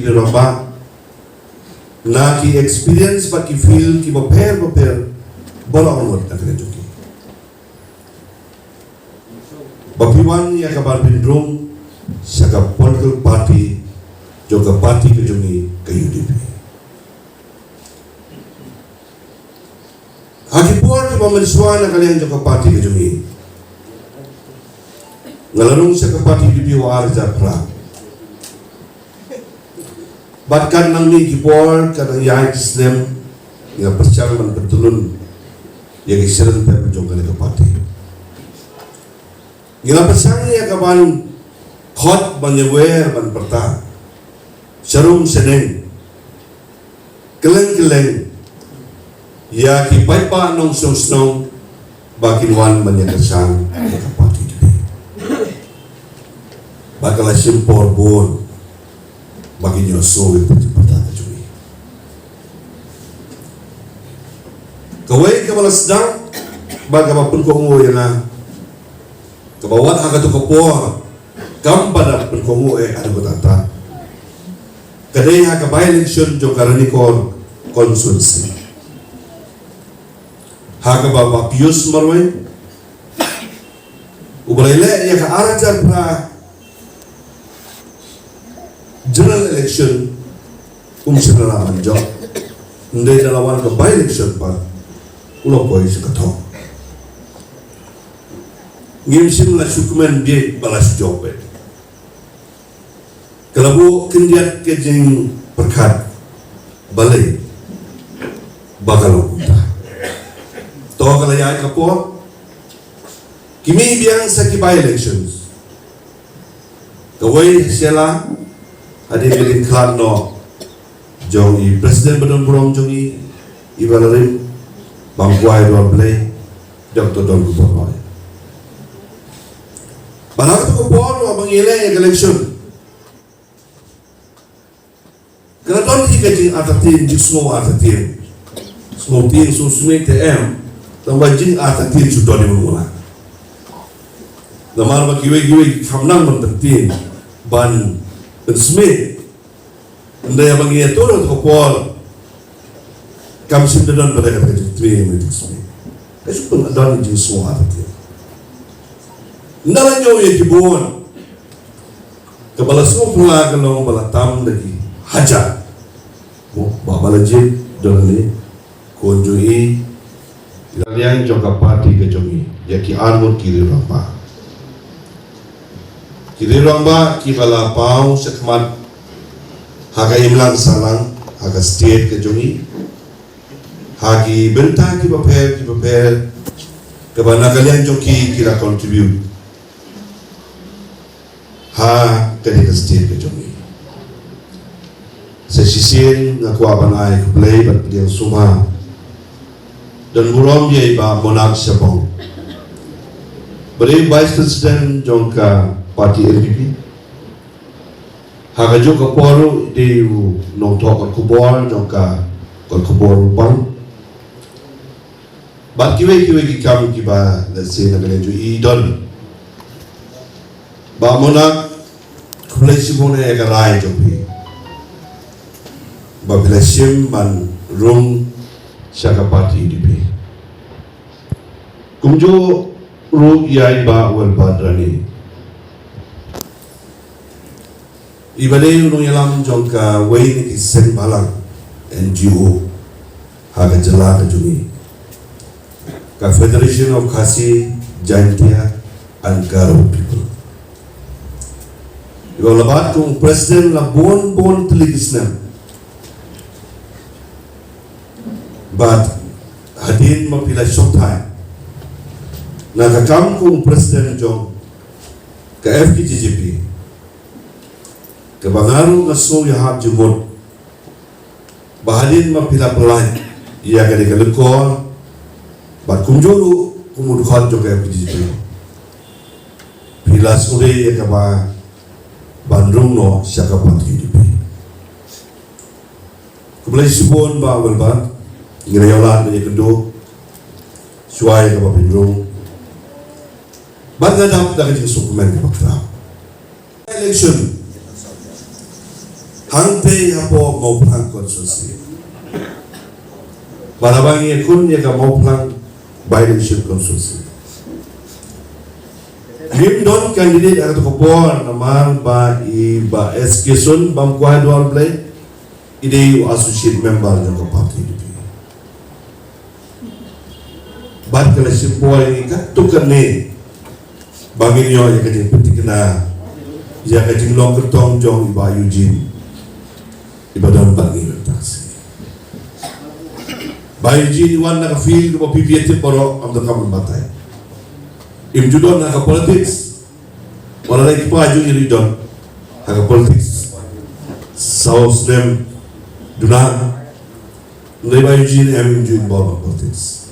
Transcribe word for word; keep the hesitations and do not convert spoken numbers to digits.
Rangbah na ki experience bad ki field kiba pher bapher baroh arngut na ka liang jong ki. Ba phi wan ïa ka ban pynrung sha ka political party jong ka party ka jong ngi ka U D P. Ha ki por kiba mynshuwa na ka liang jong ka party ka jong ngi, nga la rung sha ka party U D P ha u ar hajar phra. Bad kat nang mih ki por, kat nang ïaid ki snem, nga pyrshang ban pyntyllun ïa ki seren pep jong kane ka party. Ngi la pyrshang ïa ka ban khot, ban ïawer, ban pyrta sharum shaneng, kylleng kylleng, ïa ki paidbah nongshong shnong ba kin wan ban ïa kyrshan ïa ka party jong ngi. Ba ka la shim por bun ba kin ïohsngew ïa ka jingpyrta ka jong ngi. Kawei kaba la sdang bad kaba pynkohnguh ïa nga, kaba wat ha kato ka por kam pat da pynkohnguh eh haduh katta katta, ka dei ha ka by-election jong ka Ranikor constituency, ha kaba Bah Pius Marwein uba la ïaleh ïa ka ar hajar phra general election, um shym la lah ban jop. Hynrei da la wan ka by-election pat u la poi sha ka thong. Ngim shym la shu kmen bieit ba la shu jop eh. Ka la buh khyndiat ka jingpyrkhat, balei ba ka long kumta. To ka la ïaid ka por, ki mih biang sa ki by-elections. Kawei ha Shella, hadien ka jingkhlad noh jong i President ba don burom jong ngi, i ba la rim bam kwai don Blei, Doctor Donkupon Roy. Bad ha kato ka por, haba ngi leh ïa ka election, ka la don hi ka jingartatien, jingsngew artatien. Sngewtieng sngewsmit te em, tangba jingartatien shu don hi mynta. Namar ba kiwei kiwei ki kham nang ban pyntieng, ban pynsmit. Hynrei haba ngi ïathuh ha kato ka por, kam shym da don pat kata ka jingtieng, ka jingsmit. Ka shu pyndonkam jingsngew artatien. Ynda la ñiew ïa ki bun, kaba la sngewphylla ka long ba la tam da ki hajar. Mo, ba, ba la jied don ne, khun jong i, ïa ka liang jong ka party ka jong i, ïa ki arngut ki riew rangbah. Ki riew rangbah kiba la paw shakhmat ha ka imlang sahlang, ha ka state ka jong i, ha ki bynta kiba pher kiba pher, kaba na ka liang jong ki ki la contribute ha kane ka state ka jong i. Sa shisien nga kwah ban ai khublei bad pdiang sngewbha don burom ïa i Bah Monarch Shabong, ba dei Vice President jong ka party N P P. Ha kajuh ka por ruh i dei u nongthoh kot khubor jong ka kot khubor Rupang. Bad kiwei kiwei ki kam kiba lehse na ka liang jong i don. Bah Monarch, khublei shibun ïa ka rai jong phi ba phi la shim ban rung sha ka party U D P. Kumjuh ruh ïa i Bah Wilbert Rani, i ba dei u nongïalam jong kawei na ki seng bhalang, N G O, ha ka jylla ka jong i, ka Federation of Khasi Jaintia and Garo People. I ba la bat kum u president la bun bun tylli ki snem. Bad hadien ba phi la shongthait na ka kam kum u president jong ka F K J G P, kaba nga ruh nga sngew ïahap jingmut ba hadien ba phi la pynlait ïa kane ka lyngkor, bad kumjuh ruh kum u dkhot jong ka F K J G P, phi la sngewdei ïa kaba ban rung noh sha ka party U D P. Khublei shibun Bah Wilbert, ngi la ïoh lad ban ïakynduh shuwa ïa kaba pynrung. Bad nga dap da ka jingsngewkmen kaba khraw. Election Hangtei hapoh Mawphlang constituency. Bad haba ngi ïakhun ïa ka Mawphlang by-election constituency, ngim don candidate ha kato ka por namar ba i Bah S K Sun bam kwah duar Blei, i dei u associate member jong ka party U D P. Bad ka la shim por ïa ngi katto katne ba ngin ïoh ïa ka jingpynthikna ïa ka jinglong kyrtong jong i Bah Eugene, i ba don bad ngi mynta shi. Bah Eugene i wan na ka field kaba phi ïa tip baroh, ym donkam ban batai. Im ju don ha ka politics, wat la ki kpa jong ngi ruh ki don ha ka politics. Saw snem duna, ym dei Bah Eugene em, im ju involve ha politics.